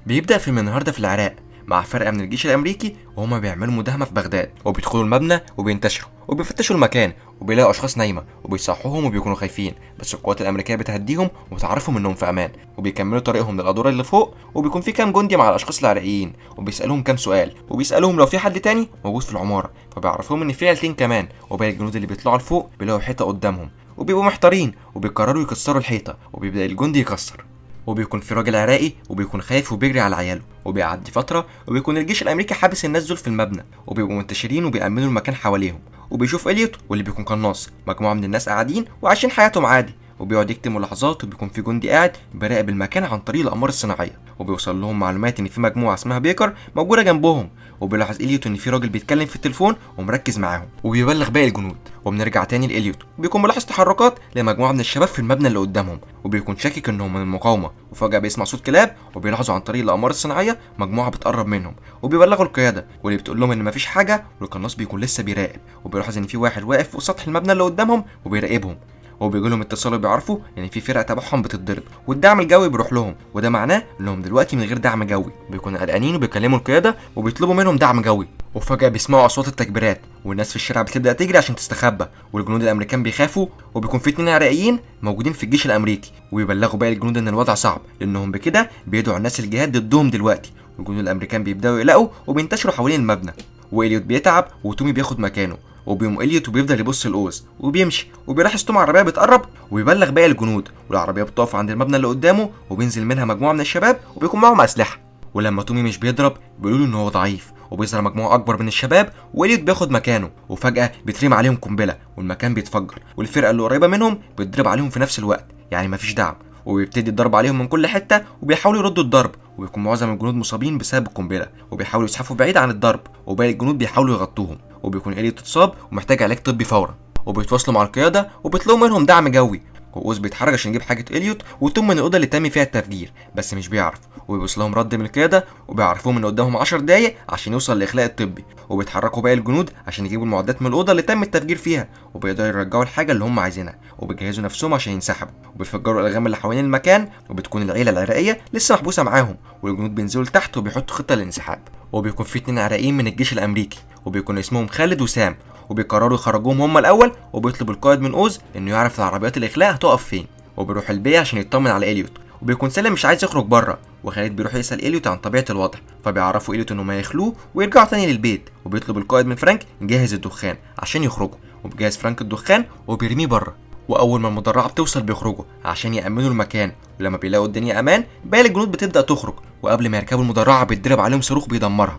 بيبدأ فيلم النهارده في العراق مع فرقة من الجيش الأمريكي وهما بيعملوا مداهمة في بغداد، وبيدخلوا المبنى وبينتشروا وبيفتشوا المكان وبيلاقوا أشخاص نايمة وبيصحوهم وبيكونوا خايفين، بس القوات الأمريكية بتهديهم وبتعرفهم إنهم في أمان، وبيكملوا طريقهم للأدوار اللي فوق. وبيكون في كام جندي مع الأشخاص العراقيين وبيسألوهم كام سؤال، وبيسألوهم لو في حد تاني موجود في العمارة، فبيعرفوهم إن في عيلتين كمان. وباقي الجنود اللي بيطلعوا لفوق بيلاقوا حيطة قدامهم وبيبقوا محتارين وبيقرروا يكسروا الحيطة، وبيبدأ الجندي يكسر، وبيكون في راجل عراقي وبيكون خايف وبيجري على عياله. وبيعدي فترة وبيكون الجيش الأمريكي حابس الناس دول في المبنى، وبيبقوا منتشرين وبيأمنوا المكان حواليهم. وبيشوف إليوت واللي بيكون قناص مجموعة من الناس قاعدين وعايشين حياتهم عادي، وبيقعد يكتب ملاحظات. وبيكون في جندي قاعد بيراقب المكان عن طريق الأقمار الصناعية، وبيوصل لهم معلومات إن في مجموعة اسمها بيكر موجودة جنبهم. وبيلاحظ إليوت إن في راجل بيتكلم في التليفون ومركز معاهم، وبيبلغ باقي الجنود. وبنرجع تاني لإليوت، وبيكون ملاحظ تحركات لمجموعة من الشباب في المبنى اللي قدامهم، وبيكون شاكك إنهم من المقاومة. وفجأة بيسمع صوت كلاب، وبيلاحظوا عن طريق الأقمار الصناعية مجموعة بتقرب منهم، وبيبلغوا القيادة واللي بتقول لهم إن مفيش حاجة. والقناص بيكون لسه بيراقب، وبيلاحظ إن في واحد واقف فوق سطح المبنى اللي قدامهم وبيراقبهم، وبيجي لهم اتصال وبيعرفوا ان في فرقه تبعهم بتتضرب والدعم الجوي بيروح لهم، وده معناه انهم دلوقتي من غير دعم جوي. بيكونوا قلقانين وبيكلموا القيادة وبيطلبوا منهم دعم جوي. وفجاة بيسمعوا اصوات التكبيرات والناس في الشارع بتبدا تجري عشان تستخبى، والجنود الامريكان بيخافوا. وبيكون في 2 عراقيين موجودين في الجيش الامريكي، وبيبلغوا باقي الجنود ان الوضع صعب لانهم بكده بيدعوا الناس الجهاد ضدهم دلوقتي. والجنود الامريكان بيبداوا يقلقوا وبينتشروا حوالين المبنى، وإليوت بيتعب وتومي بياخد مكانه. وبيقوم إليوت وبيفضل يبص لأوز وبيمشي، وبيلاحظ توم عربية بتقرب وبيبلغ باقي الجنود، والعربية بتقف عند المبنى اللي قدامه وبينزل منها مجموعة من الشباب وبيكون معاهم أسلحة. ولما تومي مش بيضرب بيقولوا له إن هو ضعيف، وبيظهر مجموعة أكبر من الشباب وإليوت بياخد مكانه. وفجأة بيترمي عليهم قنبلة والمكان بيتفجر، والفرقة اللي قريبة منهم بتضرب عليهم في نفس الوقت، يعني مفيش دعم. وبيبتدي الضرب عليهم من كل حتة وبيحاولوا يردوا الضرب، وبيكون معظم الجنود مصابين بسبب القنبلة وبيحاولوا يزحفوا بعيد عن الضرب، وباقي الجنود بيحاولوا يغطوهم. وبيكون إليوت اتصاب ومحتاج علاج طبي فورا، وبيتواصلوا مع القيادة وبيطلبوا منهم دعم جوي. وأوز بيتحرك عشان يجيب حاجة إليوت وتوم من الأوضة اللي تم فيها التفجير، بس مش بيعرف. وبيوصل لهم رد من القيادة وبيعرفوهم إن قدامهم 10 دقايق عشان يوصل للإخلاء الطبي. وبيتحركوا باقي الجنود عشان يجيبوا المعدات من الأوضة اللي تم التفجير فيها، وبيقدروا يرجعوا الحاجة اللي هم عايزينها، وبيجهزوا نفسهم عشان ينسحبوا، وبيفجروا الألغام اللي حوالين المكان. وبتكون العيلة العراقية لسه محبوسة معاهم، والجنود بينزلوا لتحت وبيحطوا خطة للانسحاب. وبيكون في 2 عراقيين من الجيش الأمريكي، وبيكون اسمهم خالد وسام، وبيقرروا يخرجوهم هم الأول. وبيطلب القائد من أوز إنه يعرف العربيات الإخلاء هتقف فين، وبيروح البيت عشان يطمن على إليوت. وبيكون سالم مش عايز يخرج بره، وخالد بيروح يسأل إليوت عن طبيعة الوضع، فبيعرفوا إليوت إنهم هيخلوه ويرجعوا تاني للبيت. وبيطلب القائد من فرانك يجهز الدخان عشان يخرجوا، وبيجهز فرانك الدخان وبيرميه بره. وأول ما المدرعة بتوصل بيخرجوا عشان يأمنوا المكان، ولما بيلاقوا الدنيا أمان باقي الجنود بتبدأ تخرج. وقبل ما يركبوا المدرعة بيتضرب عليهم صاروخ بيدمرها.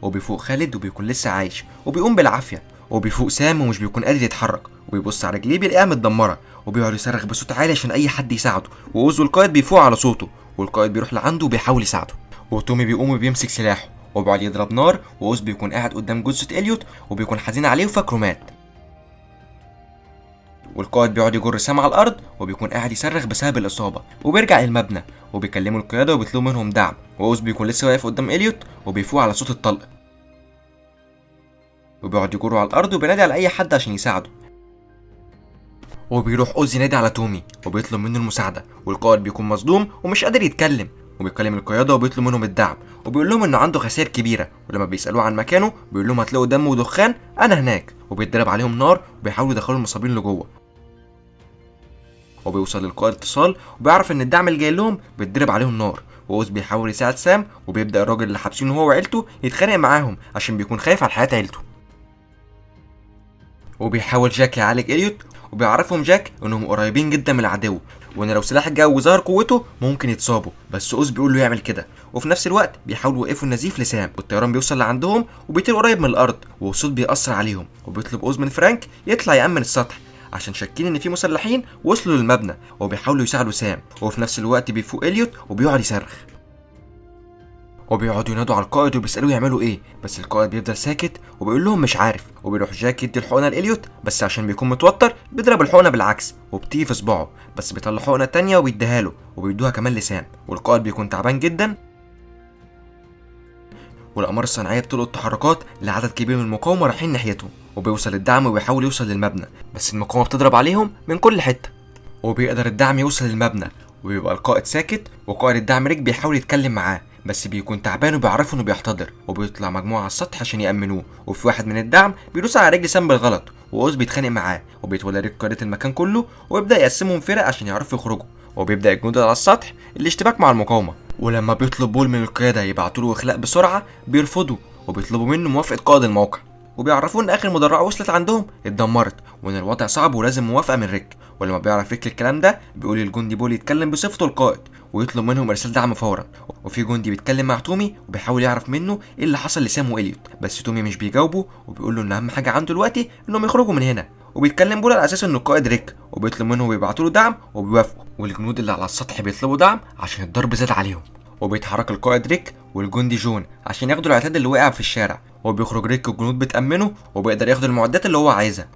وبيفوق خالد وبيكون لسه عايش وبيقوم بالعافية. وبيفوق سام ومش بيكون قادر يتحرك، وبيبص على رجليه بيلاقيها متدمرة، وبيقعد يصرخ بصوت عالي عشان أي حد يساعده. وأوز والقائد بيفوق على صوته، والقائد بيروح لعنده وبيحاول يساعده. وتومي بيقوم وبيمسك سلاحه وبيقعد يضرب نار. وأوز بيكون قاعد قدام جثة إليوت وبيكون حزين عليه وفاكره مات. والقائد بيقعد يجر سام على الأرض وبيكون قاعد يصرخ بسبب الإصابة. وبيرجع للمبنى وبيكلموا القيادة وبيطلبوا منهم دعم. وأوز بيكون لسه واقف قدام إليوت وبيفوق على صوت الطلق، وبيقعد يجره على الأرض وبينادي على أي حد عشان يساعده. وبيروح أوز ينادي على تومي وبيطلب منه المساعدة، والقائد بيكون مصدوم ومش قادر يتكلم، وبيكلم القيادة وبيطلب منهم الدعم، وبيقول لهم إنه عنده خسائر كبيرة. ولما بيسألوه عن مكانه بيقول لهم هتلاقوا دم ودخان، أنا هناك. وبيتضرب عليهم نار وبيحاولوا يدخلوا المصابين لجوه. وبيوصل للقائد اتصال وبيعرف إن الدعم اللي جاي لهم بيتضرب عليهم نار. وأوز بيحاول يساعد سام، وبيبدأ الراجل اللي حابسينه هو وعيلته يتخانق معاهم عشان بيكون خايف على حياة عيلته. وبيحاول جاك يعالج إليوت، وبيعرفهم جاك انهم قريبين جدا من العدو، وان لو سلاح الجو ظهر قوته ممكن يتصابوا، بس أوز بيقول له يعمل كده. وفي نفس الوقت بيحاولوا يوقفوا النزيف لسام، والطيران بيوصل لعندهم وبيطير قريب من الارض، والصوت بيأثر عليهم. وبيطلب أوز من فرانك يطلع يأمن السطح عشان شاكين ان في مسلحين وصلوا للمبنى، وبيحاولوا يساعدوا سام. وفي نفس الوقت بيفوق إليوت وبيقعد يصرخ، وبيقعدوا ينادوا على القائد وبيسألوه يعملوا ايه، بس القائد بيفضل ساكت وبيقول لهم مش عارف. وبيروح جاك يدي الحقنة لإليوت، بس عشان بيكون متوتر بيضرب الحقنة بالعكس وبتيجي في صباعه، بس بيطلع حقنه تانية وبيديها له، وبيدوها كمان لسام. والقائد بيكون تعبان جدا، والاقمار الصناعية بتلقط تحركات لعدد كبير من المقاومة رايحين ناحيتهم. وبيوصل الدعم وبيحاول يوصل للمبنى، بس المقاومة بتضرب عليهم من كل حتة. وبيقدر الدعم يوصل للمبنى، وبيبقى القائد ساكت، وقائد الدعم ريك بيحاول يتكلم معاه بس بيكون تعبان وبيعرفوا انه بيحتضر، وبيطلع مجموعة على السطح عشان يامنوه. وفي واحد من الدعم بيدوس على رجل سام بالغلط، واوز بيتخانق معاه، وبيتولى ريك قيادة المكان كله ويبدا يقسمهم فرق عشان يعرفوا يخرجوا. وبيبدا الجنود على السطح الاشتباك مع المقاومة، ولما بيطلب بول من القيادة يبعتوا له اخلاء بسرعة بيرفضوا، وبيطلبوا منه موافقة قائد الموقع، وبيعرفوه ان اخر مدرعه وصلت عندهم اتدمرت، وان الوضع صعب ولازم موافقة من ريك. ولما بيعرف ريك الكلام ده بيقول للجندي بول يتكلم بصفته القائد ويطلب منهم ارسال دعم فورا. وفي جندي بيتكلم مع تومي وبيحاول يعرف منه ايه اللي حصل لسام واليوت، بس تومي مش بيجاوبه وبيقول له ان اهم حاجة عنده دلوقتي انهم يخرجوا من هنا. وبيتكلم بول على اساس انه القائد ريك وبيطلب منهم يبعتوا له دعم وبيوافقوا. والجنود اللي على السطح بيطلبوا دعم عشان الضرب زاد عليهم. وبيتحرك القائد ريك والجندي جون عشان ياخدوا العتاد اللي وقع في الشارع، وبيخرج ريك والجنود بتأمنه وبيقدر ياخد المعدات اللي هو عايزها.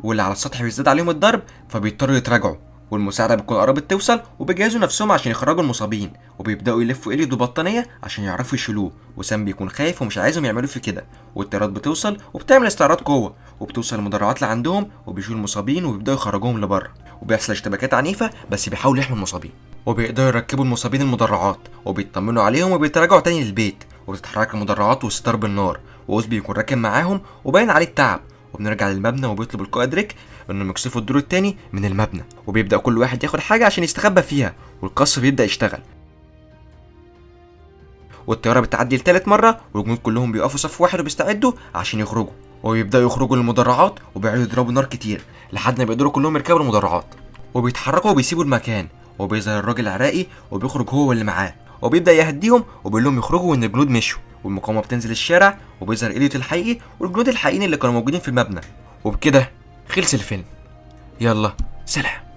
واللي على السطح بيزداد عليهم الضرب فبيضطروا يتراجعوا، والمساعدة بتكون قربت توصل وبيجهزوا نفسهم عشان يخرجوا المصابين، وبيبدأوا يلفوا إليوت ببطانية عشان يعرفوا يشيلوه. وسام بيكون خايف ومش عايزهم يعملوا فيه كده. والطيارات بتوصل وبتعمل استعراض قوة، وبتوصل المدرعات لعندهم وبيشيلوا المصابين وبيبدأوا يخرجوهم لبره. وبيحصل اشتباكات عنيفة بس بيحاولوا يحموا المصابين، وبيقدروا يركبوا المصابين المدرعات وبيطمنوا عليهم وبيتراجعوا تاني للبيت. وبتتحرك المدرعات وسط ضرب النار، وأوز بيكون راكب معاهم وباين عليه التعب. وبنرجع للمبنى وبيطلب القائد ريك انهم يقصفوا الدور التاني من المبنى، وبيبدا كل واحد ياخد حاجة عشان يستخبى فيها، والقصف بيبدا يشتغل. والطياره بتعدي لتالت مرة، والجنود كلهم بيقفوا صف واحد وبيستعدوا عشان يخرجوا، وبيبداوا يخرجوا للمدرعات وبيقعدوا يضربوا نار كتير لحد ما بيقدروا كلهم يركبوا المدرعات، وبيتحركوا وبيسيبوا المكان. وبيظهر الراجل العراقي وبيخرج هو واللي معاه، وبيبدا يهديهم وبيقول لهم يخرجوا وان الجنود مشوا. والمقاومة بتنزل الشارع، وبيظهر إليوت الحقيقي والجنود الحقيقيين اللي كانوا موجودين في المبنى. وبكده خلص الفيلم. يلا سلام.